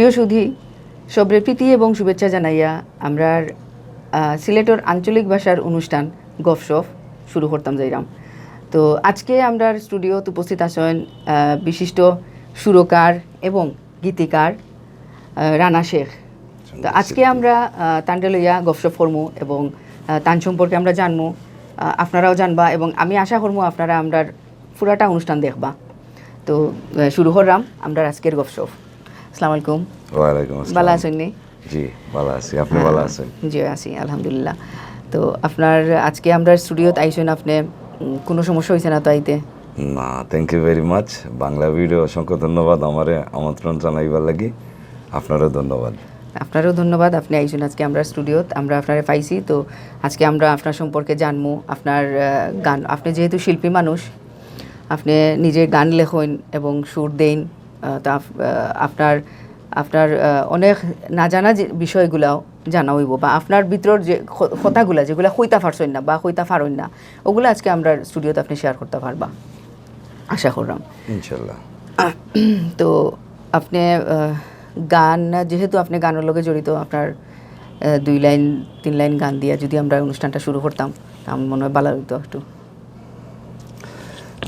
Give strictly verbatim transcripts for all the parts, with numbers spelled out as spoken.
প্রিয় সুধী, সবরে প্রীতি এবং শুভেচ্ছা জানাইয়া আমরার, আহ, সিলেটর আঞ্চলিক ভাষার অনুষ্ঠান গফশপ শুরু করতাম যাইরাম। তো আজকে আমরার স্টুডিওত উপস্থিত আছেন, আহ, বিশিষ্ট সুরকার এবং গীতিকার, আহ, রানা শেখ। তো আজকে আমরা, আহ, তানরে লইয়া গফশপ করমু এবং, আহ, তান সম্পর্কে আমরা জানমু, আহ, আপনারাও জানবা এবং আমি আশা করমু আপনারা আমরার পুরাটা অনুষ্ঠান দেখবা। তো, আহ, শুরু করলাম আমরার আজকের গফশপ। আসসালামু আলাইকুম। ওয়ালাইকুম আসসালাম। ভালা আছইন নি? জি, ভালা আছি। আপনি ভালা আছেন? জি, আছি, আলহামদুলিল্লাহ। তো আপনার আজকে আমরার স্টুডিওত আইছইন আপনি, উম, কোনো সমস্যা হইছে না তো আইতে? না, thank you very much। Bangla video অসংখ্য ধন্যবাদ আমারে আমন্ত্রণ জানাইবার লাগি। আপনারও ধন্যবাদ। আপনারও ধন্যবাদ, আপনি আইছইন আজকে আমরার স্টুডিওত, আমরা আপনারে পাইছি। তো আজকে আমরা আপনার সম্পর্কে জানমু, আপনার, আহ, গান, আপনি যেহেতু শিল্পী মানুষ, আপনি নিজে গান লেখইন এবং সুর দেইন, আহ, তো আপ-, আহ, আপনার, আপনার, আহ, অনেক না জানা যে বিষয়গুলাও জানা হইব, বা আপনার ভিতরর যে ক-, কথাগুলা যেগুলা কইতা পারছইন না বা কইতা পারইন না, ওগুলা আজকে আমরার স্টুডিওত আপনি শেয়ার করতা পারবা, আশা করলাম। ইনশাল্লাহ। তো আপনি, আহ, গান, যেহেতু আপনি গানর লগে জড়িত, আপনার, আহ, দুই লাইন, তিন লাইন গান দিয়া যদি আমরা অনুষ্ঠানটা শুরু করতাম, আমার মনে হয় ভালা হইতো একটু।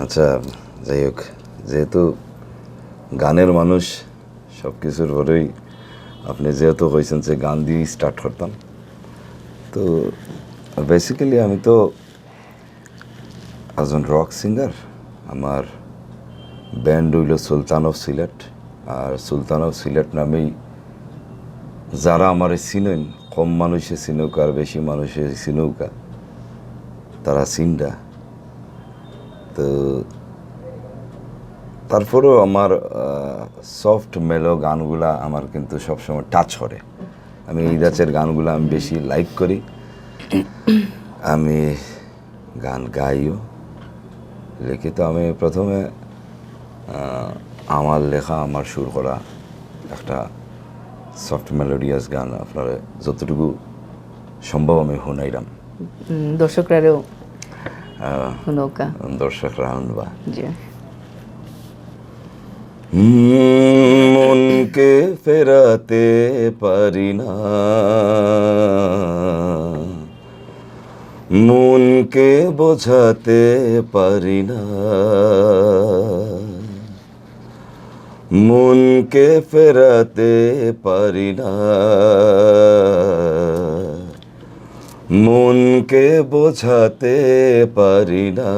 আচ্ছা, যাই হোক, যেহেতু গানের মানুষ, সব কিছুর পরেই আপনি যেহেতু কইছেন যে গান দিয়েই স্টার্ট করতাম, তো বেসিক্যালি আমি তো একজন রক সিঙ্গার। আমার ব্যান্ড হইল সুলতান অফ সিলেট। আর সুলতান অফ সিলেট নামেই যারা আমারে চিনেন, কম মানুষে চিনুক আর বেশি মানুষে চিনুক, তারা চিনরা। তো তারপরেও আমার, আহ, সফট মেলো গানগুলা আমার কিন্তু সবসময় টাচ করে। আমি এই ধাঁচের গানগুলা আমি বেশি লাইক করি। আমি গান গাইও, লিখিত। আমি প্রথমে, আহ, আমার লেখা, আমার সুর করা একটা সফট মেলোডিয়াস গান আপনারে যতটুকু সম্ভব আমি শুনাইলাম। উম, দর্শকরারেও আহ, শুনউক্কা। দর্শকরা শুনবা। জি। হুম, মনকে ফেরাতে পারি না, মনকে বোঝাতে পারি না, মনকে ফেরাতে পারি না, মনকে বোঝাতে পারি না।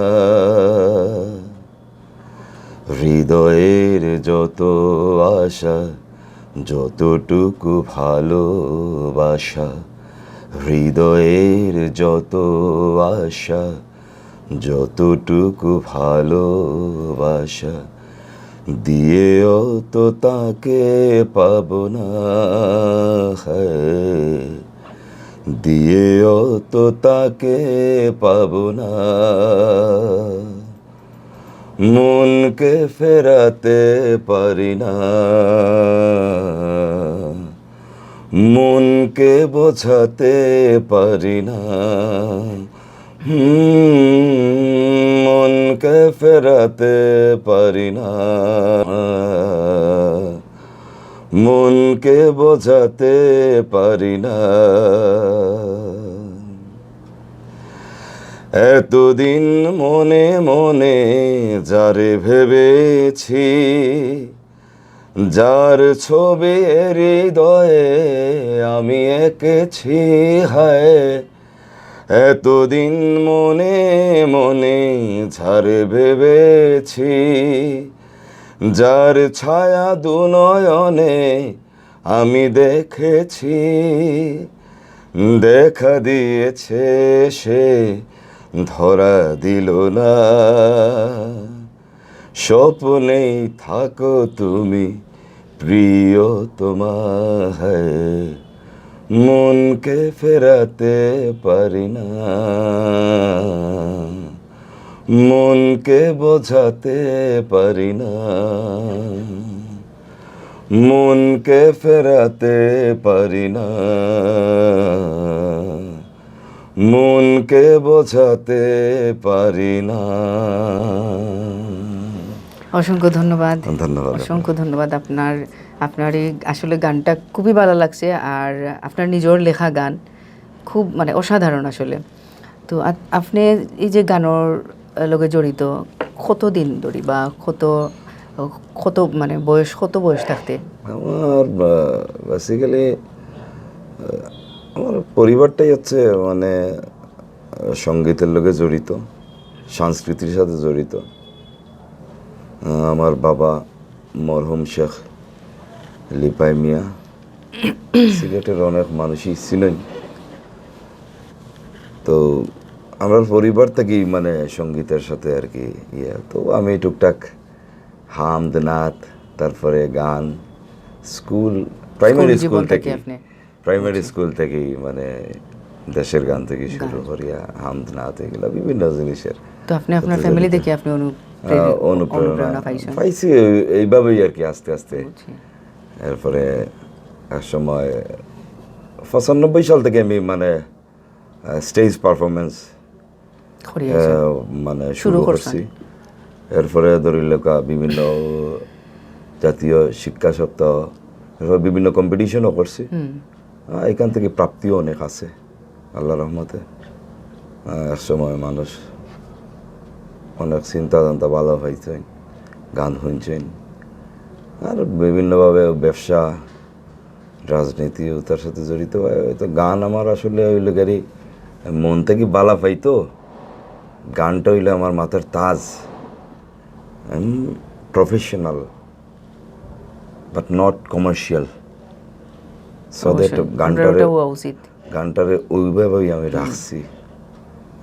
হৃদয়ের যত আশা, যতটুকু ভালোবাসা, হৃদয়ের যত আশা, যতটুকু ভালোবাসা, দিয়েও তো তাকে পাবো না, হায়, দিয়েও তো তাকে পাবো না। মনকে ফেরাতে পারি না, মনকে বোঝাতে পারি না। হুম, মনকে ফেরাতে পারি না, মনকে বোঝাতে পারি না। এতদিন মনে মনে যারে ভেবেছি, যার ছবি হৃদয়ে আমি এঁকেছি, হায়। এতদিন মনে মনে যারে ভেবেছি, যার ছায়া দু নয়নে আমি দেখেছি, দেখা দিয়েছে সে, ধরা দিল না। স্বপ্নেই থাকো তুমি প্রিয়তমা, হায়, মনকে ফেরাতে পারি না, মনকে বোঝাতে পারি না, মনকে ফেরাতে পারি না, মনকে বোঝাতে পারি না। অসংখ্য ধন্যবাদ। ধন্যবাদ। অসংখ্য ধন্যবাদ। আপনার আপনার এই আসলে গানটা খুবই ভালো লাগছে, আর আপনার নিজের লেখা গান খুব মানে অসাধারণ আসলে। তো আ- আপনি এই যে গানর লগে জড়িত কতদিন ধরি বা কত কত মানে বয়স, কত বয়স থাকতে? আমার বেসিক্যালি আমার পরিবারটাই হচ্ছে মানে আহ, সঙ্গীতের লগে জড়িত, সংস্কৃতির সাথে জড়িত। আহ, আমার বাবা মরহুম শেখ লিপাই মিয়া, সিলেটের অনেক মানুষই চিনেন। তো আমরা পরিবার থেকেই মানে সঙ্গীতের সাথে আর কি ইয়ে। তো আমি টুকটাক হামদ নাত, তারপরে গান, স্কুল, প্রাইমারি স্কুল জীবন থেকে, আপনি? প্রাইমারি স্কুল থেকেই মানে দেশের গান থেকে শুরু করিয়া হামদ নাত এগুলা বিভিন্ন জিনিসের তো আপনি আপনার ফ্যামিলি থেকে আপনি অনু- আহ, অনুপ্রেরণা অনুপ্রেরণা পাইছেন? পাইছি এই- এইভাবেই আর কি আস্তে আস্তে। বুঝছি। এরপরে এক সময় পঁচানব্বই সাল থেকে আমি মানে স্টেজ পারফরমেন্স করিয়া আছেন। মানে শুরু করছি। এরপরে ধরি লেখা বিভিন্ন জাতীয় শিক্ষা সপ্তাহ, এরপর বিভিন্ন কম্পিটিশনও করছি। আহ, এখান থেকে প্রাপ্তিও অনেক আছে আল্লাহ রহমতে। আহ, এক সময় মানুষ অনেক চিন্তা জানতা ভালো হয়েছেন, গান শুনছেন, আর বিভিন্নভাবে ব্যবসা, রাজনীতি, ওটার সাথে জড়িত হয়। তো গান আমার আসলে ওই লোকেরই মন থেকে বালা পাইতো। গানটা হইলে আমার মাথার তাজ। আমি professional, but not commercial. So that গানটারে ওটাও হওয়া উচিত। গানটারে ওইভাবেই আমি রাখছি।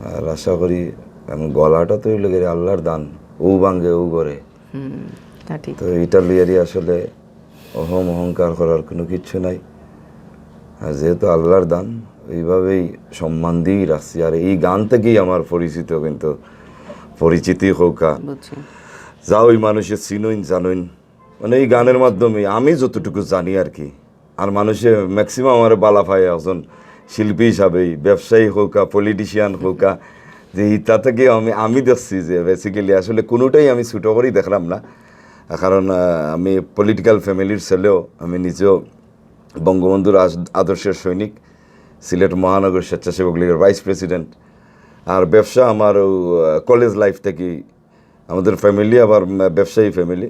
আর আশা করি, আমি গলাটা তো হইলে গেলে আল্লাহর দান, ও ভাঙ্গে ও করে। হুম, তা ঠিক। তো এটা লইয়ারই আসলে অহম অহংকার করার কোনো কিচ্ছু নাই। আর যেহেতু আল্লাহর দান, এইভাবেই সম্মান দিয়েই রাখছি। আর এই গান থেকেই আমার পরিচিত, কিন্তু পরিচিতি হোক আর বুঝছি। যা ওই মানুষের চিনইন জানইন, মানে এই গানের মাধ্যমে আমি যতটুকু জানি আর কি। আর মানুষে ম্যাক্সিমাম আমার বালা পায় একজন শিল্পী হিসাবেই, ব্যবসায়ী হোক আর পলিটিশিয়ান হোক আর, যে ইতা থেকে আমি আমি দেখছি যে বেসিক্যালি আসলে কোনোটাই আমি ছোটো করেই দেখলাম না। কারণ আহ, আমি পলিটিক্যাল ফ্যামিলির ছেলেও, আমি নিজেও বঙ্গবন্ধুর আস- আদর্শের সৈনিক, সিলেট মহানগর স্বেচ্ছাসেবক লীগের ভাইস প্রেসিডেন্ট। আর ব্যবসা আমার কলেজ লাইফ থেকেই, আমাদের ফ্যামিলি আবার উম, ব্যবসায়ী ফ্যামিলি।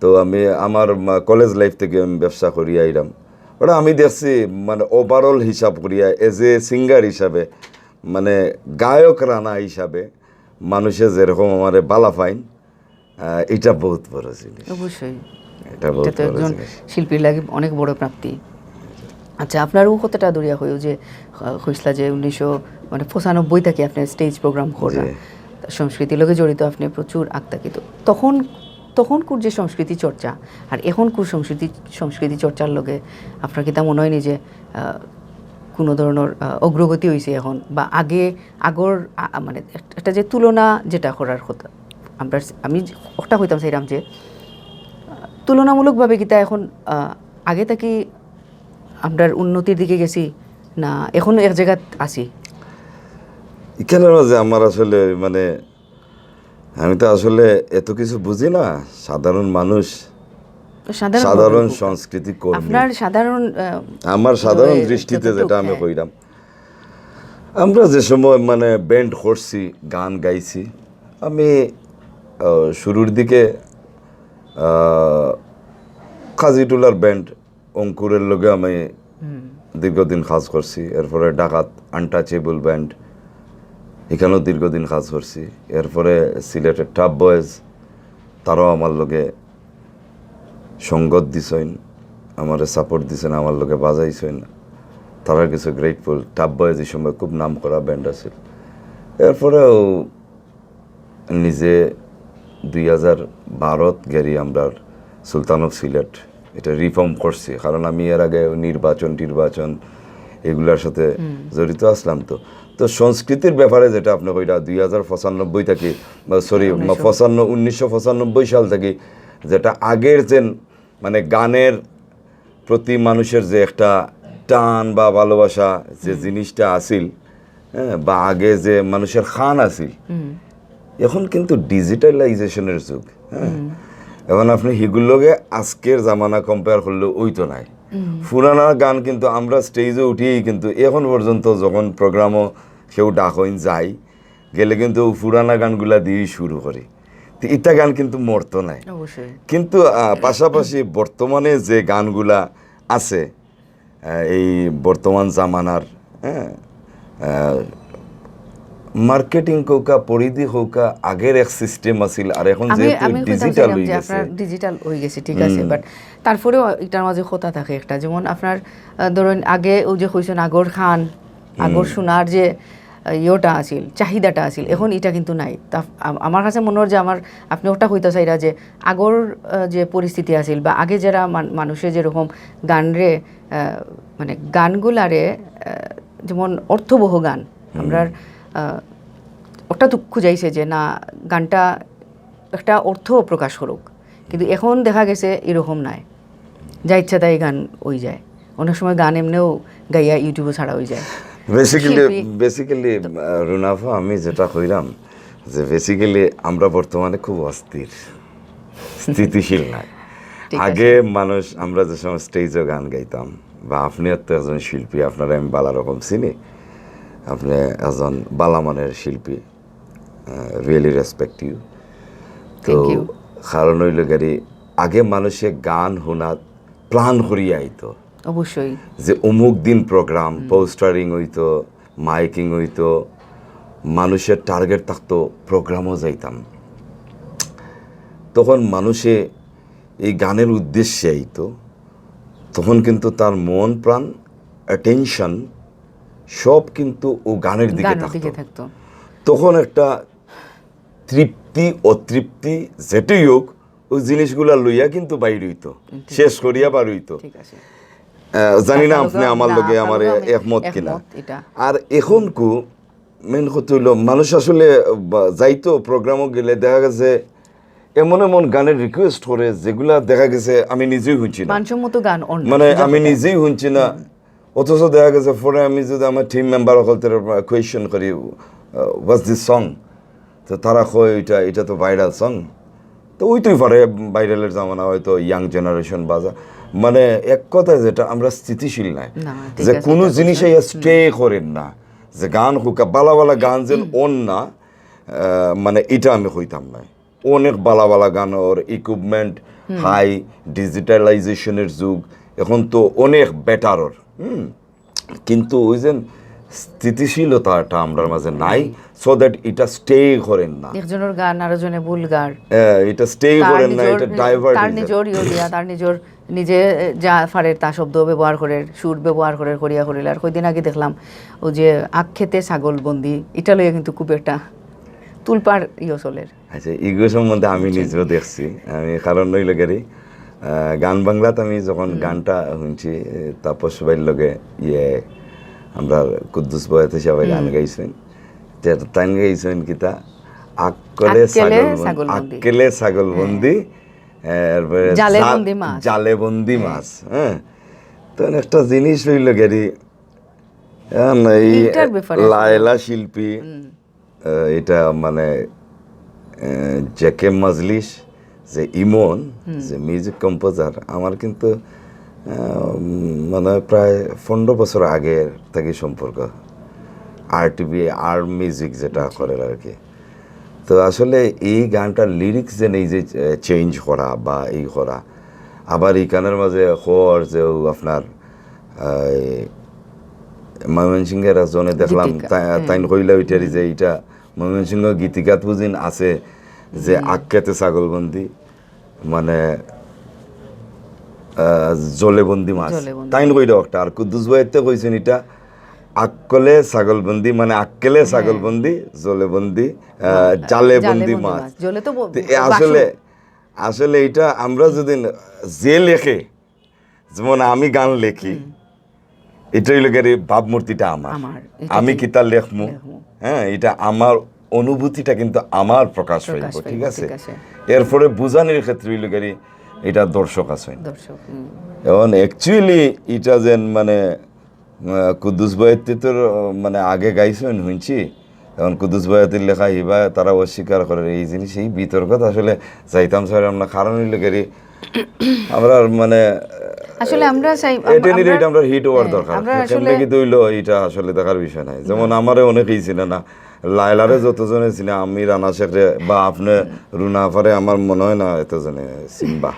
তো আমি আমার কলেজ লাইফ থেকে আমি ব্যবসা করি আইলাম। ওটা আমি দেখছি মানে ওভারঅল হিসাব করিয়া এজ এ সিঙ্গার হিসাবে, মানে গায়ক রানা হিসাবে মানুষে যেরকম আমারে বালা পাইন, আহ, এটা বহুত বড় জিনিস। অবশ্যই। এটা বহুত এটা তো বড় একজন জিনিস। শিল্পীর লাগি অনেক বড় প্রাপ্তি। আচ্ছা, আপনার ও কথাটা ধরিয়া হইও যে আহ, কইসলা যে উনিশশো মানে পঁচানব্বই থেকে আপনি স্টেজ প্রোগ্রাম করা, সংস্কৃতির লগে জড়িত আপনি প্রচুর আক্তাকিত। তখন তখনকুর যে সংস্কৃতি চর্চা আর এখনকুর সংস্কৃতি সংস্কৃতি চর্চার লগে আপনার কিতা মনে হয়নি যে আহ, কোনো ধরনের আহ, অগ্রগতি হয়েছে এখন বা আগে আগর আ- আ- মানে এক- একটা যে তুলনা যেটা করার কথা, আমরা আমি ওটা কইতাম চাইলাম যে আহ, তুলনামূলকভাবে কিতা এখন আহ, আগে থাকি আমরার উন্নতির দিকে গেছি না এখন এক জায়গাত আছি? এখানের মাঝে আমার আসলে মানে আমি তো আসলে এত কিছু বুঝি না, সাধারণ মানুষ, সাধারণ সাধারণ মানুষ। সংস্কৃতি কর্মী। আপনার সাধারণ আহ, আমার সাধারণ ওই দৃষ্টিতে যতটুক, যেটা আমি হ্যাঁ। কইলাম, আমরা যে সময় মানে ব্যান্ড করছি, গান গাইছি, আমি আহ, শুরুর দিকে আহ, কাজীটুলার ব্যান্ড অঙ্কুরের লগে আমি দীর্ঘদিন কাজ করছি। এরপরে ঢাকাত আনটাচেবল ব্যান্ড, এখানেও দীর্ঘদিন কাজ করছি। এরপরে সিলেটের টাফ বয়েজ, তারাও আমার লগে সঙ্গত দিছইন, আমারে সাপোর্ট দিছইন, আমার লগে বাজাইছইন, তারার কিছু গ্রেটফুল। টাফ বয়েজ এই সময় খুব নাম করা ব্যান্ড আছিল। এরপরেও নিজে দুই হাজার বারোত গেরি আমরার সুলতান অফ সিলেট এটা রিফর্ম করছি, কারণ আমি এর আগে নির্বাচন টির্বাচন এগুলার সাথে জড়িত আসলাম। তো তো সংস্কৃতির ব্যাপারে যেটা আপনি কইটা দুই হাজার পঁচানব্বই থাকি, সরি, পঁচান্ন উনিশশো পঁচানব্বই সাল থাকি, যেটা আগের যে মানে গানের প্রতি মানুষের যে একটা টান বা ভালোবাসা, যে জিনিসটা আছিল, হ্যাঁ, বা আগে যে মানুষের খান আছিল, এখন কিন্তু ডিজিটালাইজেশনের যুগ, হ্যাঁ। এখন আপনে হিগুর লগে আজকের জামানা কম্পেয়ার করলে অইতো নায়। পুরানা গান কিন্তু আমরা স্টেজে উঠিয়েই কিন্তু এখন পর্যন্ত যখন প্রোগ্রামও কেউ ডাকইন যাই, গেলে কিন্তু পুরানা গানগুলা দিয়েই শুরু করি। তো ইতা গান কিন্তু মরতো নায়। অবশ্যই। কিন্তু আহ, পাশাপাশি বর্তমানে যে গানগুলা আছে, আহ, এই বর্তমান জামানার, হ্যাঁ, মার্কেটিং কউক্কা, পরিধি কউক্কা, আগের এক সিস্টেম আছিল, আর এখন আমি যেহেতু আমি কইতাম ডিজিটাল চাইলাম হয়ে যে গেছে। আপনার ডিজিটাল হয়ে গেছে, ঠিক আছে, বাট তারপরেও ইটার মাঝে কথা থাকে একটা, যেমন আপনার আহ, ধরেন আগে ওই যে কইছেন আগর খান, আগর সোনার যে আহ, ইয়েটা আছিল, চাহিদাটা আছিল, এখন ইটা কিন্তু নাই। তা আম- আমার কাছে মনে হয় যে আমার, আপনে ওটা কইতা চাইরা যে আগর আহ, যে পরিস্থিতি আছিল বা আগে যারা মান- মানুষে যেরকম গানরে আহ, মানে গানগুলারে আহ, যেমন অর্থবহ গান, আমরার আহ, ওটা তো খুঁজাইছে যে না, গানটা একটা অর্থ প্রকাশ করুক, কিন্তু এখন দেখা গেছে এরকম নাই, যা ইচ্ছা তাই গান হয়ে যায়। অনেক সময় গান এমনেও গাইয়া ইউটিউবও ছাড়া হয়ে যায়। বেসিক্যালি শিল্পী- বেসিক্যালি রুনাফা, আমি যেটা কইলাম যে বেসিক্যালি আমরা বর্তমানে খুব অস্থির, স্থিতিশীল নাই। ঠিক আছে। আগে মানুষ, আমরা যে সময় স্টেজে গান গাইতাম, বা আপনি তো একজন শিল্পী, আপনারে আমি বালা রকম চিনি, আপনি একজন বালা মানের শিল্পী, রিয়েলি রেসপেক্ট ইউ। তো Thank you। কারণ হইল গেরি, আগে মানুষে গান হুনাত প্ল্যান করিয়া আইতো অবশ্যই। যে অমুক দিন প্রোগ্রাম, পোস্টারিং হইতো, মাইকিং হইতো, মানুষের টার্গেট থাকতো, প্রোগ্রামও যাইতাম। তখন মানুষে এই গানের উদ্দেশ্যে আইতো, তখন কিন্তু তার মন প্রাণ, অ্যাটেনশন সব কিন্তু ও গানের দিকে গানের থাকতো। দিকে থাকতো। তখন একটা তৃপ্তি, অতৃপ্তি যেটাই হোক, ওই জিনিসগুলা লইয়া কিন্তু বাইর হইতো, শেষ করিয়া বার হইতো। ঠিক আছে। আহ, জানি না আপনার আপনি লগে আমার না, লগে আপনার আমার লগে আমি একমত কিনা। একমত এটা। আর এখন কু মেন কথা হইলো, মানুষ আসলে বা, যাইতো প্রোগ্রামও গেলে দেখা গেছে এমন এমন গানের রিকোয়েস্ট করে যেগুলা দেখা গেছে আমি নিজেই শুনছি না, মানসম্মত গান অন্য মানে সুযোগ আমি এটা। নিজেই শুনছি না। অথচ দেখা গেছে পরে আমি যদি আমার টিম মেম্বার সকলতে কোয়েশ্চেন করি, ওয়াজ দিস সং, তো তারা কয় এটা এটা তো ভাইরাল সং। তো ওইটাই পারে, ভাইরালের জামানা, হয়তো ইয়াং জেনারেশন বাজা, মানে এক কথায় যেটা আমরা স্থিতিশীল নাই, না, ঠিক যে আছে, কোনো এটা জিনিস বুঝলাম। স্টে করেন না, যে গান হুকা বালা বালা গান যেন অন না, আহ, মানে এটা আমি কইতাম না। অনেক বালা বালা গান ওর, ইকুইপমেন্ট হাই, ডিজিটালাইজেশনের যুগ, এখন তো অনেক বেটার ওর। হুম, কিন্তু ওই যে স্থিতিশীলতাটা আমরার মাঝে নাই, সো দ্যাট এটা স্টে করেন না। একজনের গান আরো জনে ভুল গার। হ্যাঁ, এটা স্টে তার করেন না, নিজর, এটা ডাইভার্ট। তার নিজর ইয়ে দিয়া, তার নিজর নিজে যা পারে তা শব্দ ব্যবহার করে, সুর ব্যবহার করে, করিয়া করিল। আর কয়দিন আগে দেখলাম ও যে আখ খেতে ছাগল বন্দি, এটা লইয়া কিন্তু খুব একটা তুলপার ইয়ে চলের। আচ্ছা, ইগো সম্বন্ধে আমি নিজেও দেখছি। আমি কারণ হইল গেরি, আহ, গান বাংলাত আমি যখন গানটা শুনছি, এ, তাপস ভাইর লগে ইয়ে আমরা কুদ্দুস বয়াতে সবাই গান গাইছেন, যে তাইন গাইছেন কিতা, আক্কলে আক্কেলে ছাগল বন-, ছাগল বন্দি। আক্কেলে ছাগল বন্দি, এরপরে জালে জা-, বন্দি মাছ। জালে বন্দি মাছ, হ্যাঁ। তো একটা জিনিস হইল গেরি, এখন এই এইটার ব্যাপারে আসলে লায়লা শিল্পী, আহ, এটা মানে, আহ, জে কে মজলিস, যে ইমন, যে মিউজিক কম্পোজার, আমার কিন্তু, আহ, উম, মানে প্রায় পনেরো বছর আগে থাকি সম্পর্ক, আর টিভি, আর মিউজিক যেটা করে আর কি। তো আসলে এই গানটার লিরিক্স যে এই যে, আহ, চেঞ্জ করা বা এই করা, আবার এই গানের মাঝে খোয়ার যে ও আপনার, আহ, এই ময়মনসিংহের একজনে দেখলাম, গীতিকা, তা-, তাইন কইলা ওইটারই যে এটা ময়মনসিংহ গীতিকাত বুঝিন আছে যে আক্কেতে ছাগলবন্দি, মানে, আহ, জলেবন্দি মাছ। জলেবন্দি। তাইন কইরা একটা, আর কুদ্দুস ভাইতে কইছেন এটা আক্কলে ছাগলবন্দি, মানে আক্কেলে ছাগলবন্দি, জলেবন্দি, আহ, জালেবন্দি জালেবন্দি মাছ। মাছ। জলে তো ব-, তো এ আসলে, আসলে এটা আমরা যদি যে লেখে, যেমন আমি গান লেখি, এটা হইল গেরি ভাবমূর্তিটা আমার। আমার, এটা আমি ঠিক। কিতা লেখমু, লেখমু। হ্যাঁ, এটা আমার অনুভূতিটা কিন্তু আমার প্রকাশ প্রকাশ হইব, পাইব, ঠিক আছে? ঠিক আছে। এরপরে বুঝানির ক্ষেত্রে হইল গেরি এটা দর্শক আছে। দর্শক, হুম। এখন অ্যাকচুয়ালি এটা যেন মানে, আহ, কুদ্দুস ভাইতে তো, মানে আগে গাইছেন শুনছি, এখন কুদ্দুস বয়াতির লেখা ইবা তারা অস্বীকার করে। এই জিনিস, এই বিতর্কত আসলে যাইতাম চাইরাম না, কারণ অইলো গেরি আমরা মানে আসলে আমরা চাই, আম-, এটেনির আমরা- এটা আমরা হিট ওভার হ্যাঁ, দরকার। আমরা কেমনে আসলে- কি দইলো, এটা আসলে দেখার বিষয় নাই। যেমন আমারে অনেকেই চিনে না, লায়লারে যতজনে চিনে, আমি রানা শেখরে বা আপনে রুনা আফারে আমার মনে হয় না এতজনে চিনবা।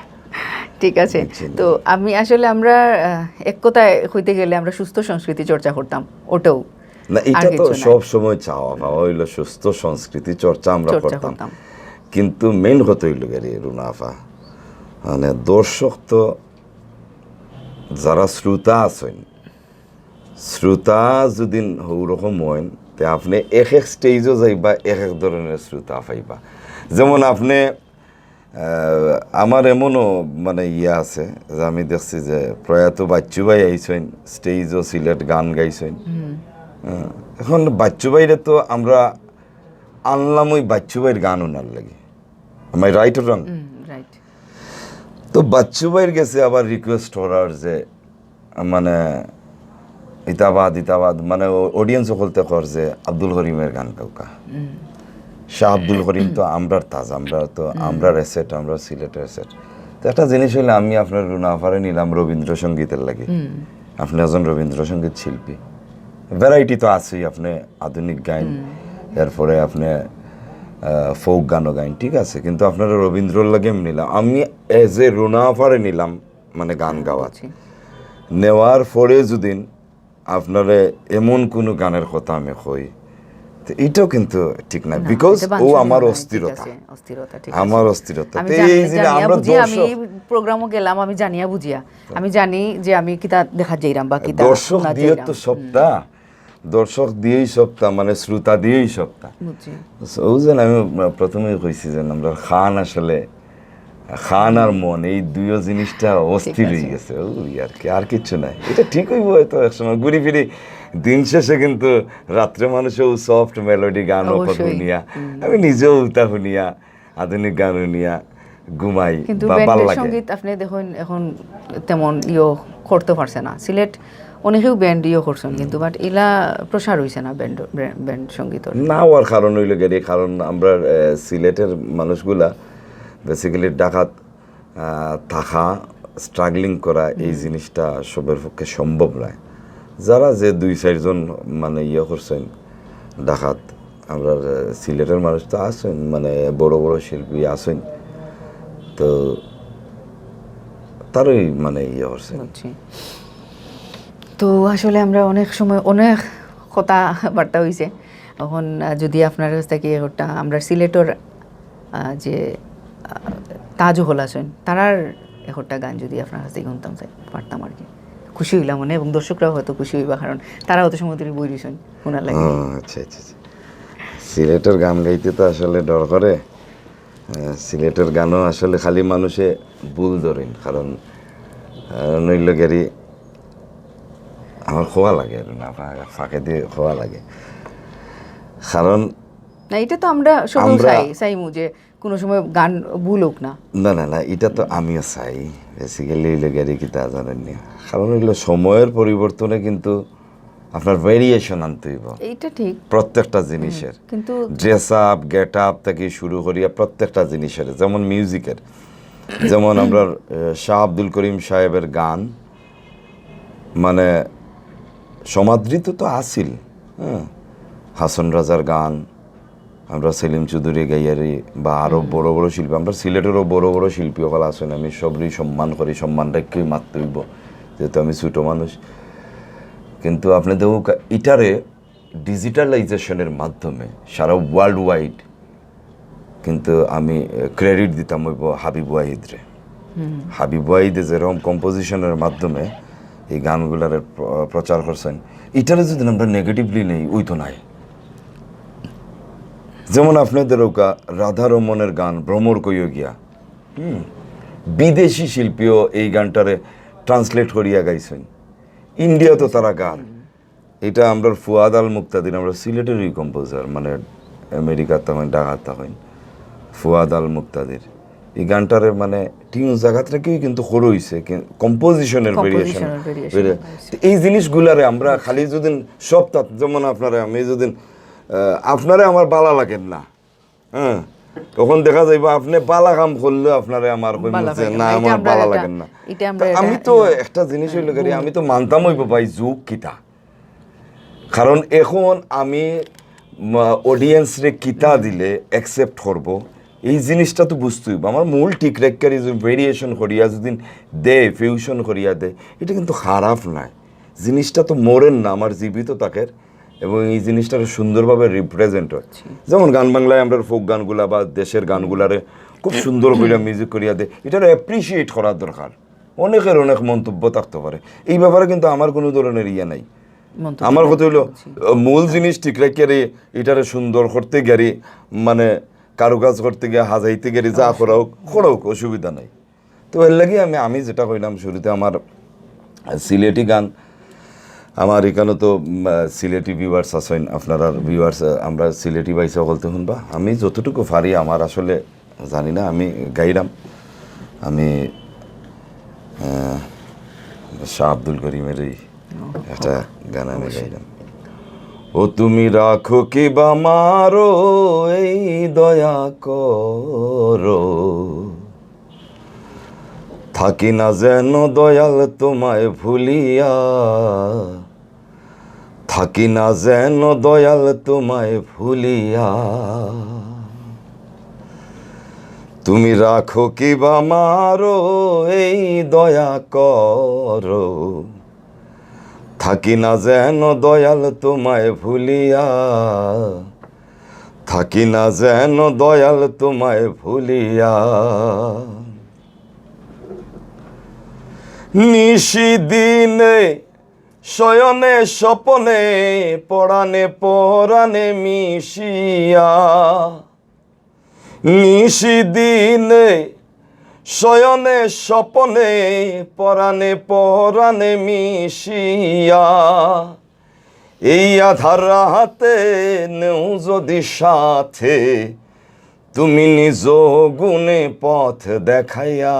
ঠিক আছে। তো আমি আসলে আমরা, আহ, এক কথায় কইতে গেলে আমরা সুস্থ সংস্কৃতি চর্চা করতাম, ওটাও। না, এটা আর তো কিছু নাই। সব সময় চাওয়া পাওয়া হইলো সুস্থ সংস্কৃতি চর্চা আমরা চর্চা করতাম। করতাম। কিন্তু মেইন কথা হইলো গেরি রুনা আফা, মানে দর্শক তো যারা শ্রোতা আছেন, শ্রোতা যদি ওরকম হইন, তে আপনে এক এক স্টেজও যাইবা, এক এক ধরনের শ্রোতা পাইবা। যেমন আপনে, আহ, আমার এমনও মানে ইয়ে আছে যে আমি দেখছি যে প্রয়াত বাচ্চু ভাই আইছেন, স্টেজও সিলেট গান গাইছেন। হ্যাঁ, এখন বাচ্চু ভাইরে তো আমরা আনলাম ওই বাচ্চু ভাইর গান ওনার লাগি। Am I right or wrong? Right. তো বাচ্চু ভাইর গেছে আবার রিকোয়েস্ট করার যে মানে ইতাবাদ ইতাবাদ মানে অডিয়েন্স সকলতে কর যে আব্দুল করিমের গান গাউক্কা। শাহ আব্দুল করিম তো আমরার তাজ, আমরা তো আমরার অ্যাসেট, আমরা সিলেটের অ্যাসেট। তো একটা জিনিস হইলে আমি আপনার রুনা আফারে নিলাম রবীন্দ্রসঙ্গীতের লাগি। আপনি একজন রবীন্দ্রসঙ্গীত শিল্পী, ভ্যারাইটি তো আছেই, আপনি আধুনিক গান, এরপরে আপনি ফোক গানও গাইন, ঠিক আছে, কিন্তু আপনারা রবীন্দ্রর লাগি আমি নিলাম, আমি এজ এ রুনা আফারে নিলাম মানে গান গাওয়াত। নেওয়ার পরে যদি আপনারে এমন কোনো গানের কথা আমি কই, তো এটাও কিন্তু ঠিক না, না, বিকজ এটা ও বাঞ্ছনীয় আমার নয়, ঠিক অস্থিরতা, আছে, অস্থিরতা, ঠিক আমার আছে। অস্থিরতা। আমি তো জানি-, এই যে জানিয়া আমরা বুঝিয়া আমি দর্শক, এই প্রোগ্রামও গেলাম, আমি জানিয়া বুঝিয়া, আমি জানি যে আমি কিতা দেখা যাইরাম বা কিতা দর্শক শোনা দিয়ে যাইরাম। তো সবটা, দর্শক দিয়েই সবটা, মানে শ্রোতা দিয়েই সবটা। বুঝছি। So, ওই যে আমি প্রথমেই কইছি যে আমরা খান আসলে, খান আর মন, এই দুইও জিনিসটা অস্থির হয়ে গেছে। ওই আর কি, আর কিচ্ছু নাই। এটা ঠিক হইব হয়তো এক সময়, ঘুরি ফিরি দিন শেষে কিন্তু রাত্রে মানুষও সফট মেলোডি গানও অবশ্যই। শুনিয়া, আমি নিজেও উতা শুনিয়া, আধুনিক গান শুনিয়া ঘুমাই কিন্তু বা ভালো ব্যান্ডের লাগে। সঙ্গীত আপনি দেখুন এখন তেমন ইয়ে করতে পারছে না। সিলেট অনেকেও ব্যান্ড ইয়ে করছেন, কিন্তু বাট ইলা প্রসার হইছে না ব্যান্ড, ব্যান্ড সঙ্গীতর। না হওয়ার কারণ হইল গেরি, কারণ আমরা আহ, সিলেটের মানুষগুলা বেসিক্যালি ঢাকাত আহ, থাকা, স্ট্রাগলিং করা, এই জিনিসটা সবের পক্ষে সম্ভব নয়। যারা যে দুই চারজন মানে ইয়ে করছেন ঢাকাত, আমরা আহ, সিলেটের মানুষ তো আছেন, মানে বড় বড় শিল্পী আছেন, তো তারই মানে ইয়ে করছেন। বুঝছি। তো আসলে আমরা অনেক সময় অনেক কথাবার্তা হইছে। এখন আহ, যদি আপনার কাছ থেকে একটা আমরা সিলেটর আহ, যে আহ, তাজ হকল আছেন, তারার একটা গান যদি আপনার কাছ থেকে শুনতাম চাই, পারতাম আর কি, খুশি হইলাম মনে, এবং দর্শকরাও হয়তো খুশি হইবা, কারণ তারা হয়তো সমুদ্রে বই রইছেন শোনার লাগে। ও, আচ্ছা আচ্ছা আচ্ছা। সিলেটের গান গাইতে তো আসলে ডর করে। আহ, সিলেটের গানও আসলে খালি মানুষে ভুল ধরেন, কারণ আহ, নইলে গেরি আমার খোয়া লাগে আর না, ফা-, ফাঁকে দিয়ে খোয়া লাগে। কারণ না, এটা তো আমরা সবাই আমরা- চাই, চাইমু যে কোনো সময় গান ভুল হোক না। না না না, এটা তো আমিও চাই। বেসিক্যালি হইলে গেরি কিতা জানেন নি, কারণ হইলো সময়ের পরিবর্তনে কিন্তু আপনার ভেরিয়েশন আনতে হইব এইটা ঠিক। প্রত্যেকটা জিনিসের। কিন্তু ড্রেস আপ, গেট আপ থেকে শুরু করিয়া প্রত্যেকটা জিনিসের, যেমন মিউজিকের, যেমন আমরা আহ, শাহ আব্দুল করিম সাহেবের গান, মানে সমাদৃত তো আছিল, হ্যাঁ, হাসন রাজার গান, আমরা সেলিম চৌধুরী গাইয়ারি বা আরও বড় বড় শিল্পী, আমরা সিলেটেরও বড় বড় শিল্পী সকল আছেন, আমি সবরই সম্মান করি, সম্মান রাখিয়াই মাততে হইব, যেহেতু আমি ছোটো মানুষ। কিন্তু আপনি দেখুক, ইটারে ডিজিটালাইজেশনের মাধ্যমে সারা ওয়ার্ল্ড ওয়াইড, কিন্তু আমি ক্রেডিট দিতাম হইব হাবিব ওয়াহিদরে। হাবিব ওয়াহিদে যেরকম কম্পোজিশনের মাধ্যমে এই গানগুলার প্র- প্রচার করছেন, ইটারে যদি আমরা নেগেটিভলি নেই, ওই তো নাই। যেমন আপনাদের ওকা রাধারমণের গান ভ্রমর কইও গিয়া, হুম, বিদেশি শিল্পীও এই গানটারে ট্রান্সলেট করিয়া গাইছেন, ইন্ডিয়া তো তারা গান। এটা আমরা ফুয়াদ আল মুক্তাদির, আমরা সিলেটেরই কম্পোজার, মানে আমেরিকার তখন ঢাকার তখন ফুয়াদ আল মুক্তাদির এই গানটারে মানে টিউন জাগাত রেখেই কিন্তু করা হইছে, কম্পোজিশনের ভেরিয়েশন। কম্পোজিশনের ভেরিয়েশন। এই জিনিসগুলারে আমরা খালি যদি সপ্তাহ, যেমন আপনারা আমি যদি আহ, আপনারে আমার বালা লাগের না। হ্যাঁ, তখন দেখা যাইব আপনে বালা কাম করলেও আপনারে আমার কইমু বালা যে লাগে না, না। এটা আমার আমরা বালা এটা- লাগের না। এটা আমরা তো এটা- আমি তো ইয়া, একটা জিনিস হইল কি, আমি তো মানতাম হইব ভাই যুগ কিতা, কারণ এখন আমি অডিয়েন্সরে কিতা দিলে অ্যাকসেপ্ট করব, এই জিনিসটা তো বুঝতে হইব। আমার মূল ঠিক রাখিয়া যে ভেরিয়েশন করিয়া যদি দেয়, ফিউশন করিয়া দেয়, এটা কিন্তু খারাপ নাই। জিনিসটা তো মরের না, আমার জীবিত থাকের, এবং এই জিনিসটারে সুন্দরভাবে রিপ্রেজেন্ট হয়। যেমন গান বাংলায় আমরা ফোক গানগুলা বা দেশের গানগুলারে খুব সুন্দর করিয়া মিউজিক করিয়া দেয়, এটারে অ্যাপ্রিসিয়েট করার দরকার। অনেকের অনেক মন্তব্য থাকতে পারে, এই ব্যাপারে কিন্তু আমার কোনো ধরনের ইয়ে নাই। মন্তব্য আমার নাই। কথা হইলো, মূল জিনিস ঠিক রাখিয়া রে, এটারে সুন্দর করতে গেলে, মানে কারুকাজ করতে গিয়ে, হাজাইতে গেলে, যা করা হোক, করা হোক, অসুবিধা নাই। তো এর লাগি আমি আমি যেটা কইলাম শুরুতে, আমার সিলেটি গান, আমার এখানে তো উম, সিলেটি ভিউয়ার্স আছেন, আপনারা ভিউয়ার্স, আমরা সিলেটি ভাই সকলতে শুনবা। আমি যতটুকু পারি, আমার আসলে জানি না, আমি গাইলাম, আমি আহ, শাহ আব্দুল করিমের এই একটা গান আমি গাইলাম। ও তুমি রাখো কি বা মারো এই দয়া করো, থাকি না যেন দয়াল তোমায় ভুলিয়া, থাকি না যেন দয়াল তোমায় ভুলিয়া। তুমি রাখো কি বা মারো এই দয়া করো, থাকি না যেন দয়াল তোমায় ভুলিয়া, থাকি না যেন দয়াল তোমায় ভুলিয়া। নিশিদিনে শয়নে স্বপনে পরাণে পরাণে মিশিয়া, নিশিদিনে শয়নে স্বপনে পরাণে পরাণে মিশিয়া, এই আধার রাতে নেও যদি সাথে, তুমি নিজ গুণে পথ দেখাইয়া,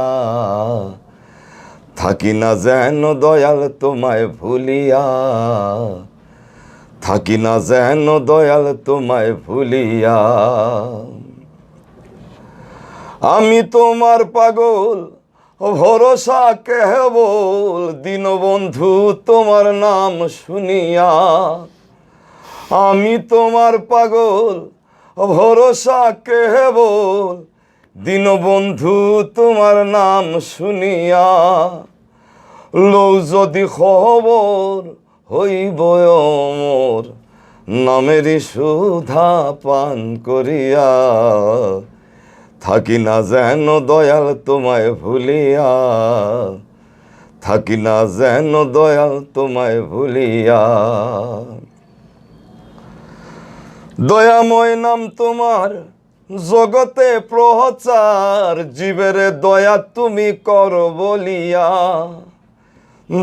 থাকি না যেন দয়াল তোমায় ভুলিয়া, থাকি না যেন দয়াল তোমায় ভুলিয়া। আমি তোমার পাগল, ভরসা কেবল দীনবন্ধু তোমার নাম শুনিয়া। আমি তোমার পাগল, ভরসা কেবল দীনবন্ধু তোমার নাম শুনিয়া। লও যদি খবর হইব অমর, নামেরই সুধা পান করিয়া। থাকি না যেন দয়াল তোমায় ভুলিয়া, থাকি না যেন দয়াল তোমায় ভুলিয়া। দয়াময় নাম তোমার জগতে প্রচার, জীবেরে দয়া তুমি করো বলিয়া।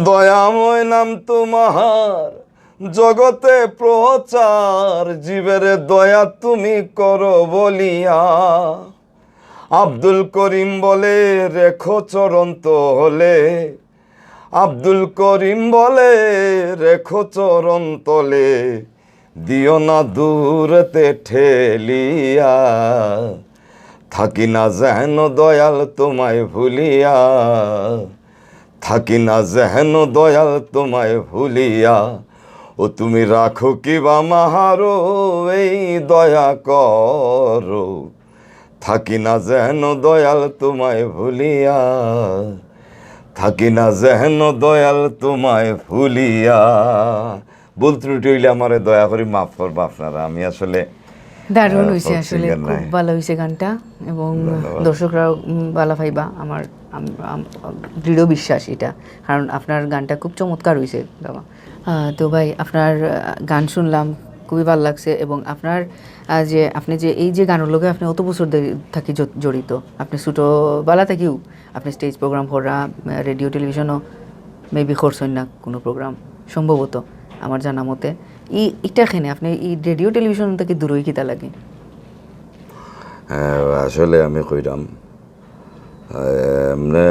দয়াময় নাম তোমার জগতে প্রচার, জীবেরে দয়া তুমি করো বলিয়া। আব্দুল করিম বলে রেখো চরণ তলে, আব্দুল করিম বলে রেখো চরণ তলে, দিও না দূরেতে ঠেলিয়া। থাকি না যেন দয়াল তোমায় ভুলিয়া, থাকি না যেন দয়াল তোমায় ভুলিয়া। ও তুমি রাখো কি বা মারো এই দয়া করো, থাকি না যেন দয়াল তোমায় ভুলিয়া, থাকি না যেন দয়াল তোমায় ভুলিয়া। ভুল ত্রুটি হইলে আমারে দয়া করি মাফ করবা আপনারা। আমি আসলে দারুণ আহ, হইছে folk আসলে, singer খুব নাই। ভালা হইছে গানটা, এবং ধন্যবাদ। দর্শকরাও উম, ভালা পাইবা, আমার আম- আম- দৃঢ় বিশ্বাস এটা, কারণ আপনার গানটা খুব চমৎকার হইছে গাওয়া। আহ, তো ভাই, আপনার আহ, গান শুনলাম, খুবই ভালা লাগছে, এবং আপনার আহ, যে আপনি যে এই যে গানর লগে আপনি অত বছর ধরি থাকি জ- জড়িত, আপনি ছোটবেলা থাকিও আপনি স্টেজ প্রোগ্রাম করা, আহ, রেডিও টেলিভিশনও মেবি করছেন না কোনো প্রোগ্রাম সম্ভবত, আমার জানা মতে। ই ইটা কেনে আপনি ই রেডিও টেলিভিশন থাকি দূরই কিতা লাগে? হ্যাঁ, আসলে আমি কইরাম, আহ, এমনে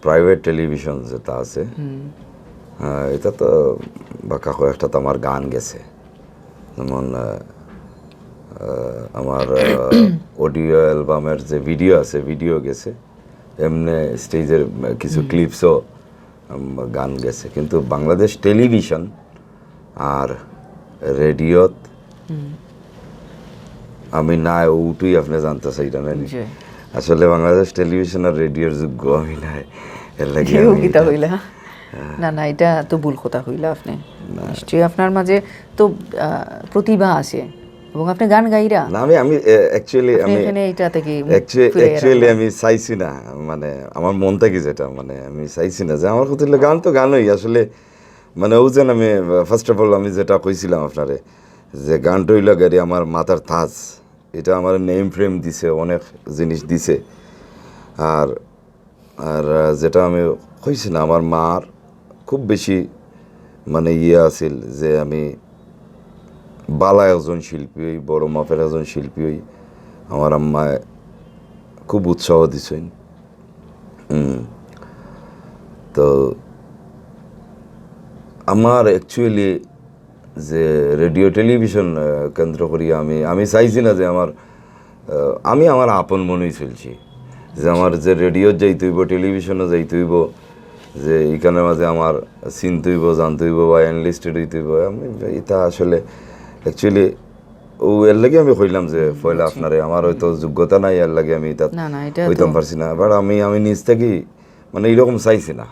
প্রাইভেট টেলিভিশন যেটা আছে, আহ, এটা তো বাক্কা কয়েকটা তো আমার গান গেছে, যেমন আহ, আমার অডিও অ্যালবামের যে ভিডিও আছে, ভিডিও গেছে, এমনি স্টেজের কিছু ক্লিপসও গান গেছে, কিন্তু বাংলাদেশ টেলিভিশন আর রেডিওত আমি নাই, ওটাই আপনি জানতে চাইলেন না নি? জি। আসলে বাংলাদেশ টেলিভিশন আর রেডিওর যোগ্য আমি নাই, এর লাগি কেউ আমি কিতা এটা- হইলা? না, না, এটা তো ভুল কথা হইলা আপনি। নিশ্চয়ই আপনার মাঝে তো আহ, প্রতিভা আছে এবং আপনি গান গাইরা। না, আমি আমি অ্যাকচুয়ালি আপনি আমি এখানে এটা থেকে অ্যাকচুয়ালি ফিরে অ্যাকচুয়ালি এলেন। আমি চাইছি না, মানে আমার মন থেকে যেটা, মানে আমি চাইছি না যে আমার ক্ষতি হইলে গান তো গানই আসলে, মানে ও যেন আমি ফার্স্ট অফ অল আমি যেটা কইছিলাম আপনারে, যে গানটা হইল গেরি আমার মাথার তাজ, এটা আমার নেম ফ্রেম দিছে, অনেক জিনিস দিছে। আর আর আহ, যেটা আমি কইছি না, আমার মার খুব বেশি মানে ইয়ে আছিল যে আমি বালা একজন শিল্পী হই, বড় মাপের একজন শিল্পী হই। আমার আম্মায় খুব উৎসাহ দিছেন। হুম। তো আমার অ্যাকচুয়ালি যে রেডিও টেলিভিশন আহ, কেন্দ্র করি আমি আমি চাইছি না যে আমার আহ, আমি আমার আপন মনেই চলছি, যে আমার যে রেডিও যাইতে হইব, টেলিভিশনও যাইতে হইব, যে এখানের মাঝে আমার চিনতে হইব, জানতে হইব বা এনলিস্টেড হইতে হইব। আমি এটা আসলে অ্যাকচুয়ালি ও এর লাগি আমি কইলাম যে পয়লা আপনারে আমার হয়তো যোগ্যতা নাই, এর লাগি আমি এটা না, না, এটা হইতাম তো- পারছি না। বাট আমি আমি নিজ থেকে মানে এরকম চাইছি না।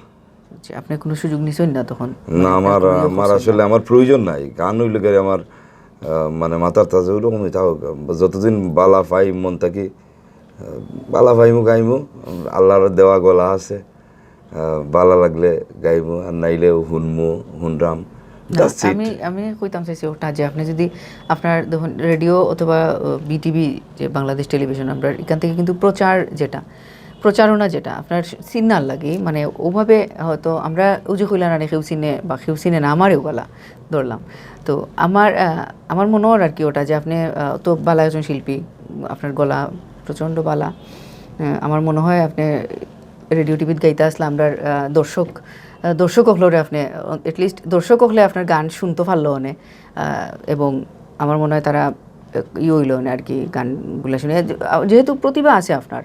যে আপনি কোনো সুযোগ নিছেন না তখন? না, আমার আমার আসলে আমার প্রয়োজন নাই। গান হইল গেলে আমার আহ, মানে মাথার তাজা ওরকমই থাক, যতদিন বালা পাই মন থাকি, আহ, বালা পাইমু গাইমু, আল্লাহর দেওয়া গলা আছে, আহ, বালা লাগলে গাইমু, আর নাইলেও হুনমু, হুনরাম। না, আমি আমি কইতাম চাইছি ওটা যে আপনি যদি আপনার দেখুন রেডিও অথবা বিটিভি, যে বাংলাদেশ টেলিভিশন, আমরা এখান থেকে কিন্তু প্রচার যেটা, প্রচারণা যেটা আপনার সিগনাল লাগে, মানে ওভাবে হয়তো আমরা ওই যে কইলা না কেউ চিনে বা কেউ চিনে না, আমারও গলা ধরলাম। তো আমার আহ, আমার মনে হয় আর কি ওটা যে আপনি আহ, তো বালা একজন শিল্পী, আপনার গলা প্রচণ্ড বালা। আহ, আমার মনে হয় আপনি রেডিও টিভিত গাইতে আসলে আমরা আহ, দর্শক আহ, দর্শক হকলরে আপনি অ্যাটলিস্ট দর্শক হকলে আপনার গান শুনতে পারলো অনে। আহ, এবং আমার মনে হয় তারা আহ, ইয়ে হইল অনে আর কি গানগুলা শুনে। আহ, যেহেতু প্রতিভা আছে আপনার,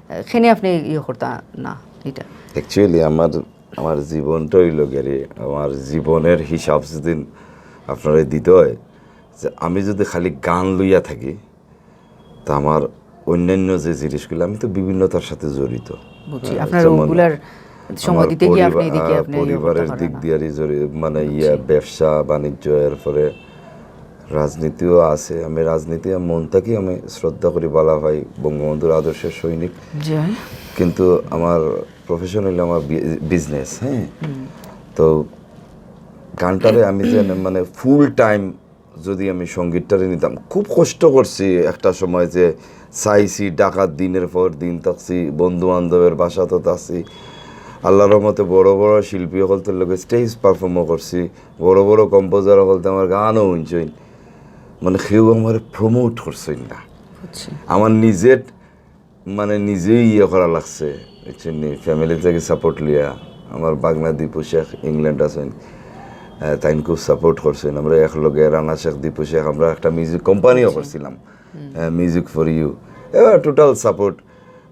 আহ, খেনে আপনি ইয়ে করতা না এটা। অ্যাকচুয়ালি আমার আমার জীবনটা হইল গেরি, আমার জীবনের হিসাব যদি আপনারা দিতে হয়, যে আমি যদি খালি গান লইয়া থাকি, তা আমার অন্যান্য যে জিনিসগুলো, আমি তো বিভিন্নতার সাথে জড়িত। বুঝছি। আহ, আপনার যেমন ওগুলার সময় আমার দিতে গিয়ে আপনি পরিবার- এদিকে আহ, আপনি ইয়ে করতে পরিবারের পারেন দিক না। দিয়ে আর এই জড়ি-, মানে ইয়ে ব্যবসা বাণিজ্য, এরপরে রাজনীতিও আছে। আমি রাজনীতি মন থাকি আমি শ্রদ্ধা করি, বালা ভাই বঙ্গবন্ধুর আদর্শের সৈনিক। জি। কিন্তু আমার প্রফেশন হইলো আমার বিজনেস, হ্যাঁ। তো গানটারে আমি যে মানে ফুল টাইম যদি আমি সঙ্গীতটারে নিতাম, খুব কষ্ট করছি একটা সময়, যে চাইছি ঢাকাত দিনের পর দিন থাকছি, বন্ধু বান্ধবের বাসাত থাকছি, আল্লাহর রহমতে বড় বড় শিল্পী হকলতর লগে স্টেজ পারফর্মও করছি, বড় বড় কম্পোজার হকলতে আমার গানও শুনছইন, মানে কেউ আমার প্রমোট করছইন না। বুঝছি। আমার নিজের মানে নিজেই ইয়ে করা লাগছে, বুঝছেন নি? ফ্যামিলি থেকে সাপোর্ট লিয়া। আমার বাগনা দীপু শেখ ইংল্যান্ড আছেন, আহ, তাইন খুব সাপোর্ট করছেন। আমরা একলগে রানা শেখ, দীপু শেখ, আমরা একটা মিউজিক কোম্পানিও করছিলাম, মিউজিক ফর ইউ। এবার টোটাল সাপোর্ট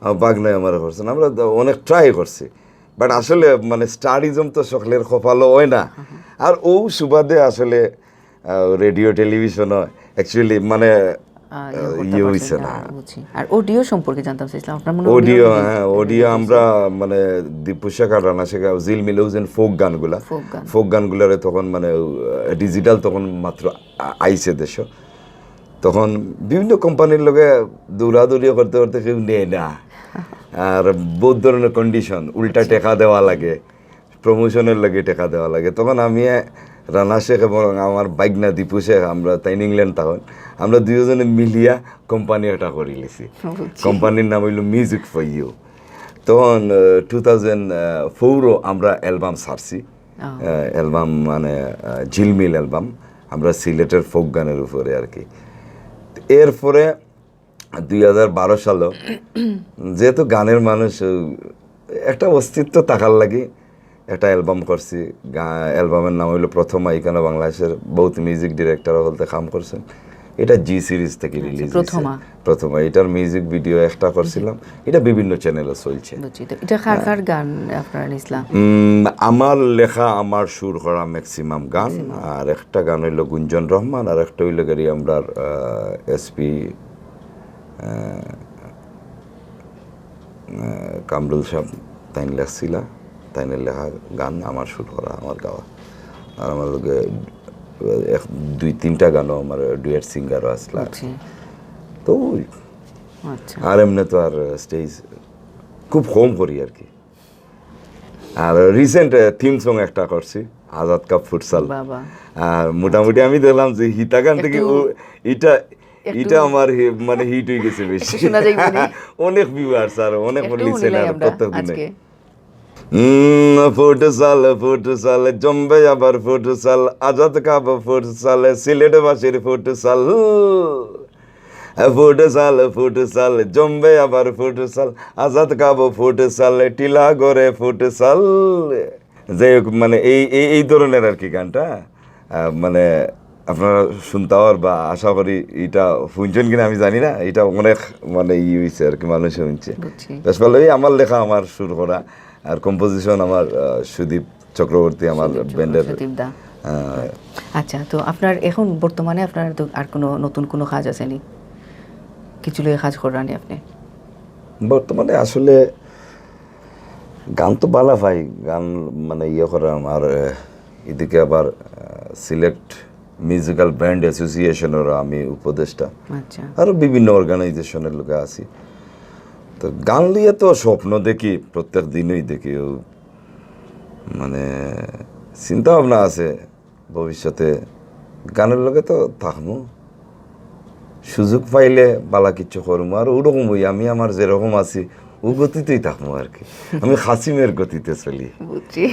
আমার বাগনায় আমার করছেন। আমরা তো অনেক ট্রাই করছি, বাট আসলে মানে স্টারিজম তো সকলের কপালও হয় না। আর ও সুবাদে আসলে রেডিও টেলিভিশনও অ্যাকচুয়ালি মানে আহ, ইয়ে করতে ইয়ে পারছেন হইছে না, না। বুঝছি। আর অডিও সম্পর্কে জানতাম চাইছিলাম, আপনার মনে অডিও, হ্যাঁ, অডিও আমরা মানে দীপু শেখ আর রানা শেখ ঝিলমিল, ওই যে ফোক গানগুলা, ফোক গান। ফোক গানগুলারে তখন মানে ডিজিটাল তখন মাত্র আ- আইছে দেশো। তখন বিভিন্ন কোম্পানির লগে দৌড়াদৌড়ি করতে করতে কেউ নেয় না, আর বহুত ধরনের কন্ডিশন, উল্টা টেকা দেওয়া লাগে, প্রমোশনের লগে টেকা দেওয়া লাগে। তখন আমি, আহ, রানা শেখ এবং আমার বাইগনা দীপু শেখ, আমরা তাইন ইংল্যান্ড তখন, আমরা দুইজনে মিলিয়া কোম্পানি একটা করি লিছি। কোম্পানির নাম হইল মিউজিক ফর ইউ। তখন টু থাউজেন্ড ফোরও আমরা অ্যালবাম ছাড়ছি। অ্যালবাম মানে আহ, ঝিলমিল অ্যালবাম, আমরা সিলেটের ফোক গানের উপরে আর কি। এরপরে দুই হাজার বারো সালও যেহেতু গানের মানুষ, আহ, একটা অস্তিত্ব থাকার লাগি একটা অ্যালবাম করছি। গা- অ্যালবামের নাম হইল প্রথম আইকন। বাংলাদেশের বহুত মিউজিক ডিরেক্টর বলতে কাম করছেন। এটা জি সিরিজ থেকে রিলিজ, প্রথমা। প্রথমা। এটার মিউজিক ভিডিও একটা করছিলাম, এটা বিভিন্ন চ্যানেলে চলছে। বুঝছি। তো এটা কার কার গান আপনারা নিছলা? উম, আমার লেখা, আমার সুর করা ম্যাক্সিমাম গান। আর একটা গান হইল গুঞ্জন রহমান, আর একটা হইল গেরি আমরার এসপি কামরুল সাহেব, তাইন লেখছিলা, তাইনের লেখা গান, আমার সুর করা, আমার গাওয়া। আর আমার লগে এক দুই তিনটা গানও আমার ডুয়েট সিঙ্গারও আসলা। বুঝছি। তো ওই আচ্ছা। আর এমনি তো আর স্টেজ খুব কম করি আর কি। আর রিসেন্ট থিম সং একটা করছি, আজাদ কাপ ফুটসাল। বাবা। আর মোটামুটি আমি দেখলাম যে হিতাগান থেকে একটু- ও- এটা এটা আমার হি- মানে হিট হয়ে গেছে বেশি। একটু শোনা যাইব নি? অনেক ভিউয়ার্স আর অনেক একটু লিসেনার হুনিলাই আমরা প্রত্যেক দিনে। আজকে। হুম, ফুটসাল, ফুটসাল, জমবে আবার ফুটসাল, আজাদ কাপ ফুটসাল, সিলেটবাসীর ফুটসাল। ফুটসাল, ফুটসাল, জমবে আবার ফুটসাল, আজাদ কাপ ফুটসাল, টিলা গড়ে ফুটসাল। যাই হোক, মানে এই এই এই ধরনের আর কি গানটা, আহ, মানে আপনারা শুনতে পারবা, আশা করি। এটা শুনছেন কিনা আমি জানি না, এটা অনেক মানে ই হয়েছে আর কি, মানুষ শুনছে। বুঝছি। বেশ ভালো। এই আমার লেখা, আমার সুর করা, আর কম্পোজিশন আমার আহ, সুদীপ চক্রবর্তী, আমার ব্যান্ডের। সুদীপ দা। আহ, আচ্ছা, তো আপনার এখন বর্তমানে আপনার তো আর কোনো নতুন কোনো কাজ আছে নি? কিছু লইয়া কাজ কররা নি আপনি? বর্তমানে আসলে গান তো বালা পাই, গান মানে ইয়ে করার আমার আহ, এদিকে আবার আহ, সিলেট মিউজিক্যাল ব্যান্ড অ্যাসোসিয়েশনের আমি উপদেষ্টা, আচ্ছা। আরও বিভিন্ন অর্গানাইজেশনের লোকে আছি। তো গান নিয়ে তো স্বপ্ন দেখি, প্রত্যেক দিনই দেখি। ও মানে চিন্তা ভাবনা আছে ভবিষ্যতে গানের লগে তো থাকমু, সুযোগ পাইলে বালা কিছু করমু। আর ওরকম ওই আমি আমার যেরকম আছি ও গতিতেই থাকমু আর কি। আমি কাসিমের গতিতে চলি। বুঝছি।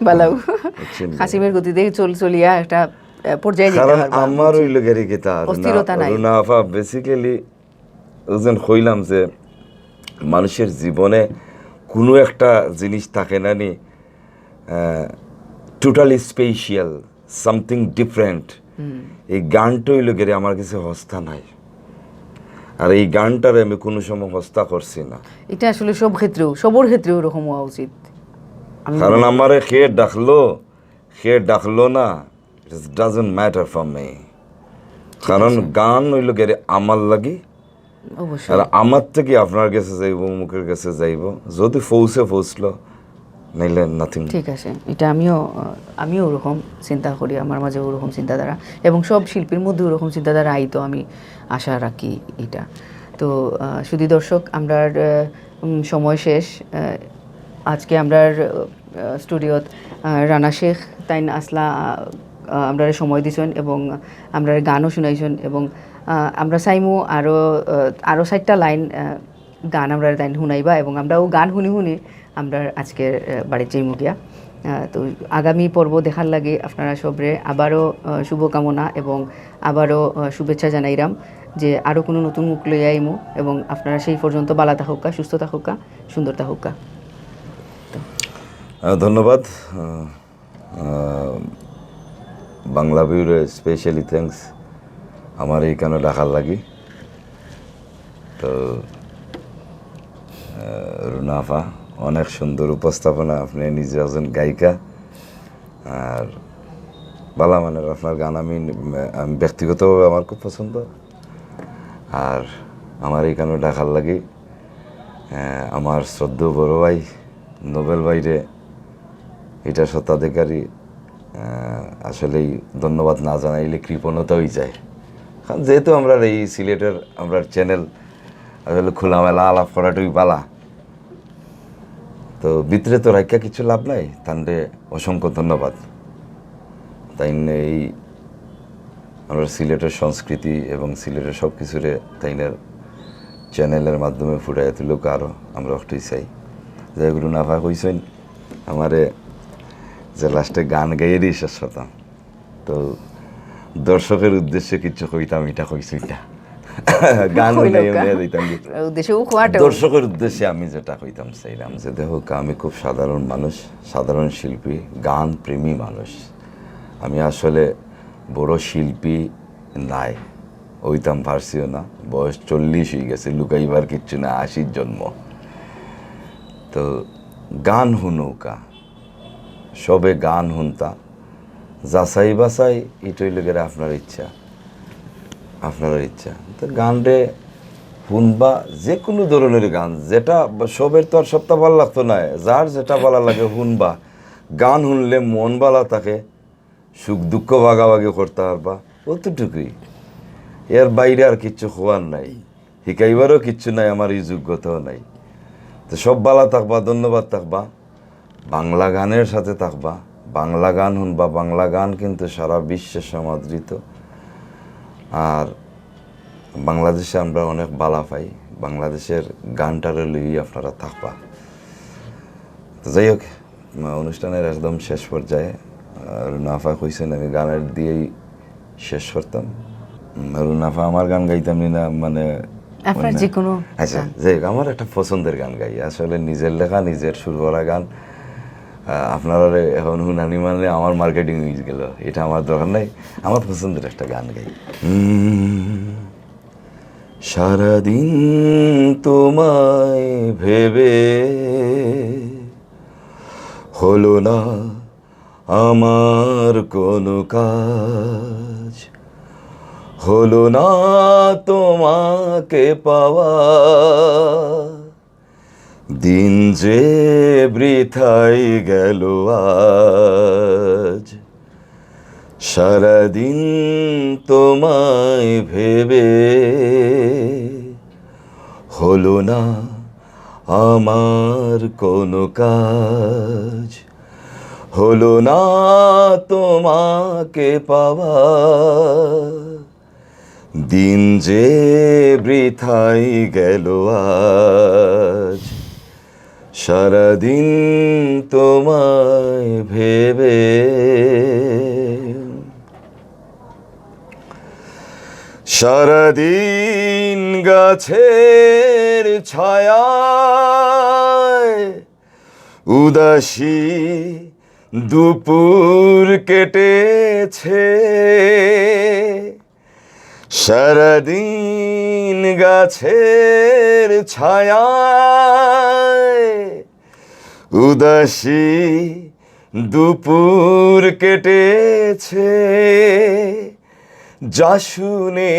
বালাউ। বুঝছেন? কাসিমের গতিতে চল চলিয়া একটা আহ, পর্যায়ে যেতে কারণ পারবা। আমার ওই লোকেরই কিতা, অস্থিরতা নাই। রুনা আফা বেসিক্যালি ওজন কইলাম যে মানুষের জীবনে কোনো একটা জিনিস থাকে না নি টোটালি স্পেশাল, সামথিং ডিফারেন্ট। এই গানটা হইল গেরে আমার কাছে হস্তা নাই, আর এই গানটারে আমি কোনো সময় হস্তা করছি না। এটা আসলে সব ক্ষেত্রেও, সবর ক্ষেত্রেও ওরকম হওয়া উচিত। আমি কারণ আমারে কে ডাকলো, কে ডাকলো না, it doesn't matter for me। কারণ গান হইল গেরে আমার লাগি, অবশ্যই। আর আমার থেকে আপনার কাছে যাইব, অমুকের কাছে যাইব, যদি পৌঁছে পৌঁছলো, নাইলে নাথিং। ঠিক আছে, এটা আমিও আহ, আমিও ওরকম চিন্তা করি, আমার মাঝে ওরকম চিন্তাধারা, এবং সব শিল্পীর মধ্যে ওরকম চিন্তাধারা আইতো আমি আশা রাখি এটা। তো আহ, শুধু দর্শক, আমরার আহ, উম, সময় শেষ। আহ, আজকে আমরার আহ, স্টুডিওত আহ, রানা শেখ তাইন আসলা, আহ, আহ, আমরারে সময় দিছইন এবং আমরারে গানও শুনাইছইন, এবং আহ, আমরা চাইমু আরও আহ, আরও চাইরটা লাইন আহ, গান আমরারে তাইন শুনাইবা, এবং আমরাও গান শুনি শুনি আমরার আজকের আহ, বাড়িত যাইমু গিয়া। আহ, তো আগামী পর্ব দেখার লাগি আপনারা সবরে আবারও আহ, শুভকামনা এবং আবারও আহ, শুভেচ্ছা জানাইরাম যে আরও কোনো নতুন মুখ লইয়া আইমু, এবং আপনারা সেই পর্যন্ত বালা থাকুক্কা, সুস্থ থাকুক্কা, সুন্দর থাকুক্কা। আহ, ধন্যবাদ। আহ, আহ, বাংলা ভিউরে স্পেশালি থ্যাঙ্কস আমার এইখানে ডাকার লাগি। তো আহ, রুনা আফা, অনেক সুন্দর উপস্থাপনা। আপনি নিজে একজন গায়িকা, আর বালা মানের আপনার গান আমি, আমি ব্যক্তিগতভাবে আমার খুব পছন্দ। আর আমার এইখানে ডাকার লাগি আহ, আমার শ্রদ্ধেয় বড় ভাই নোবেল ভাইরে, এটা স্বত্বাধিকারী, আহ, আসলেই ধন্যবাদ না জানাইলে কৃপণতা হয়ে যায়। কারণ যেহেতু আমরা এই সিলেটের আমরা চ্যানেল, আসলে খোলামেলা আলাপ করাটাই বালা। তো ভিতরে তো রাখিয়া কিছু লাভ নাই। তানরে অসংখ্য ধন্যবাদ। তাইন এই আমরা সিলেটের সংস্কৃতি এবং সিলেটের সব কিছুরে তাইনের চ্যানেলের মাধ্যমে ফুটাইয়া তুলুক আরও, আমরা অটাই চাই। যাই হোক, রুনা আফা কইছইন আমারে যে লাস্টে গান গাইয়া দিয়ে শেষ করতাম, তো দর্শকের উদ্দেশ্যে কিছু কইতাম, এটা কইছইন না। গান কইলো গাইয়া কা? গাইয়া দিতাম কি? উদ্দেশ্যে ও খোয়াটা। দর্শকের উদ্দেশ্যে আমি যেটা কইতাম চাইলাম যে, দেখো, আমি খুব সাধারণ মানুষ, সাধারণ শিল্পী, গান প্রেমী মানুষ। আমি আসলে বড় শিল্পী নাই, অইতাম পারছিও না। বয়স চল্লিশ অইগেছে, লুকাইবার কিচ্ছু না, আশির জন্ম। তো গান হুনউক্কা, সবে গান হুনতা, যাচাই বাছাই, ইটা অইলো গিয়া আপনার ইচ্ছা, আপনারার ইচ্ছা। তো গানরে হুনবা, যেকুনু ধরনর গান, যেটা সবের তো আর সবটা ভালা লাগতো নায়, যার যেটা ভালা লাগে হুনবা। গান হুনলে মন ভালা থাকে, সুখ দুঃখ ভাগাভাগি করতা পারবা, অতটুকুই। এর বাইরে আর কিচ্ছু কওয়ার নাই, হিকাইবারও কিচ্ছু নাই, আমার ই যোগ্যতাও নাই। তো সব ভালা থাকবা, ধন্যবাদ থাকবা। বাংলা গানের সাথে থাকবা, বাংলা গান হুনবা। বাংলা গান কিন্তু সারা বিশ্বে সমাদৃত। আর বাংলাদেশে আমরা অনেক ভালা পাই, বাংলাদেশের গানটারে লইয়া আপনারা থাকবা। তো যাই হোক, আহ, অনুষ্ঠানের একদম শেষ পর্যায়ে, আহ, রুনা আফা কইছেন আমি গানের দিয়েই শেষ করতাম। উম, রুনা আফা, আমার গান গাইতাম নি না, মানে, আপনার মানে, যেকোনো আচ্ছা, গান। যাই হোক, আমার একটা পছন্দের গান গাই। আসলে নিজের লেখা, নিজের সুর করা গান। আহ, আপনারারে এখন হুনানি মানে আমার marketing অইগেলো, ইটা আমার দরকার নাই। আমার পছন্দের একটা গান গাই। উম, সারাদিন তোমায় ভেবে হলো না আমার কোনো কাজ, হলো না তোমাকে পাওয়া। দিন যে বৃথাই গেল আজ, সারাদিন তোমায় ভেবে হলো না আমার কোনো কাজ, হলো না তোমাকে পাওয়া। দিন যে বৃথাই গেল আজ, সারাদিন তোমায় ভেবে। সারাদিন গাছের ছায়ায় উদাসী দুপুর কেটেছে। সারাদিন গাছের ছায়ায় উদাসী দুপুর কেটেছে। যা শুনে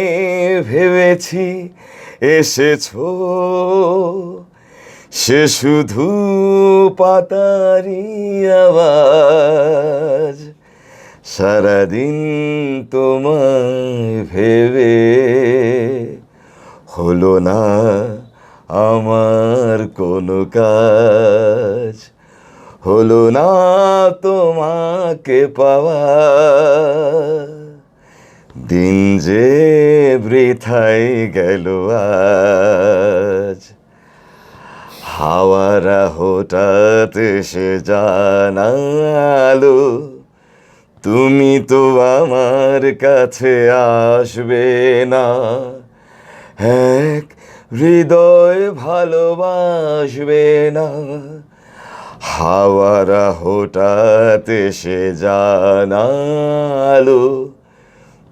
ভেবেছি এসেছো, সে শুধু পাতারই আওয়াজ। সারাদিন তোমায় ভেবে হলো না আমার কোনো কাজ, হলো না তোমাকে পাওয়া। দিন যে বৃথাই গেল আজ। হাওয়ারা হঠাৎ এসে জানালো, তুমি তো আমার কাছে আসবে না, এক হৃদয় ভালোবাসবে না। হাওয়ারা হঠাৎ এসে জানালো,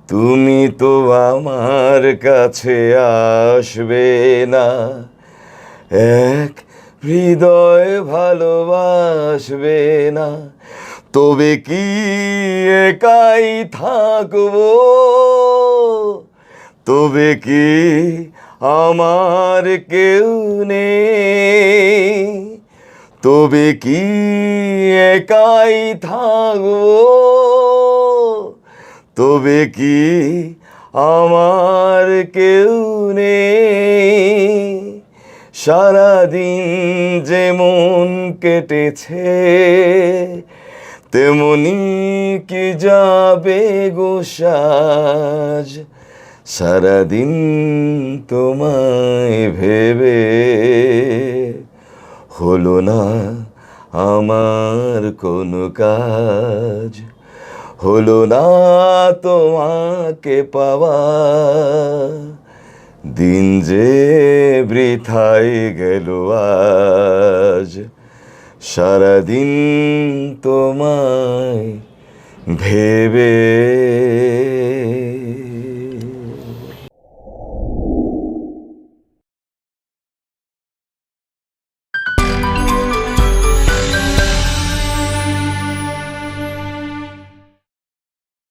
তুমি তো আমার কাছে আসবে না, এক হৃদয় ভালোবাসবে না। তবে কি একাই থাকবো? তবে কি আমার কেউ নেই? তবে কি একাই থাকবো? তবে কি আমার কেউ নেই? সারাদিন যেমন কেটেছে, তেমনি কি যাবে গো সাজ? সারাদিন তোমায় ভেবে হলো না আমার কোনো কাজ, হলো না তোমাকে পাওয়া। দিন যে বৃথাই গেল আজ, সারাদিন তোমায় ভেবে।